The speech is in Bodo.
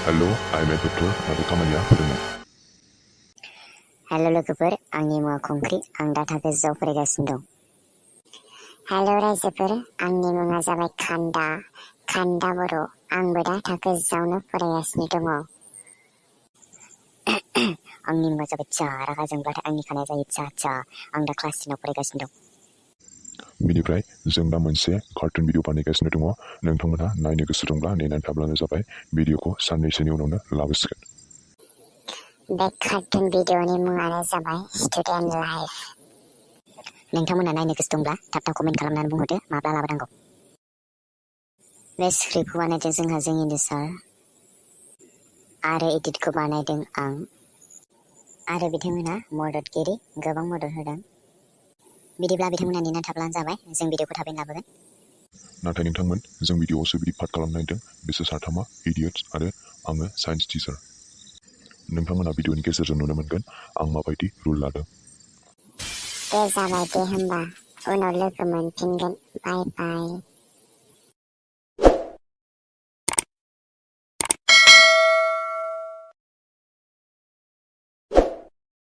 Hello, I'm a doctor. Ada खामानिया फोरोंनाय. हेल' लोगोफोर, आंनि मुङा कंक्रि, आं दा थाखो 10 फरायगासिनो दं। हेल' रायजोफोर, आंनि मुङा जाबाय खान्दा बर', आंबो दा थाखो 10आवनो फरायगासिनो दङ। आंनि मुङा जाबाय चा, रागा जोंब्लाथाय आंनि खानाया जायो चा, आं दा क्लास 10 फरायगासिनो दं। बिनिफ्राय जों दा मोनसे कार्टुन भिडिअ बानायगासिनो दङ. नोंथांमोनहा नायनो गोसो दंब्ला नेनानै थाब्लानो जाबाय. भिडिअखौ साननैसोनि उनावनो लाबोसिगोन. बे कार्टुन भिडिअनि मुङानो जाबाय स्टुडेन्ट लाइफ। नोंथांमोनहा नायनो गोसो दंब्ला थाब कमेन्ट खालामनानै बुंहरदो माब्ला लाबोनांगौ। बे स्क्रिप्टखौ बानायदों जोंहा जोंनिनो सार आरो एडिटखौ बानायदों आं आरो बिथांमोनहा मददगिरि गोबां मदद होदों। बिदिब्ला बिथांमोनहा नेनानै थाब्लानो जाबाय, जों भिडिअखौ थाबैनो लाबोगोन। नाथाय नोंथांमोन, जों भिडिअआवसो बिदि पार्ट खालामनो नागिरदों। बिसोर साथामा इडियट्स आरो आङो साइन्स टिचार। नोंथांमोनहा भिडिअनि गेजेरजों नुनो मोनगोन आं माबायदि रुल लादों। दे जाबाय दे होमबा, उनाव लोगो मोनफिनगोन। बाय बाय।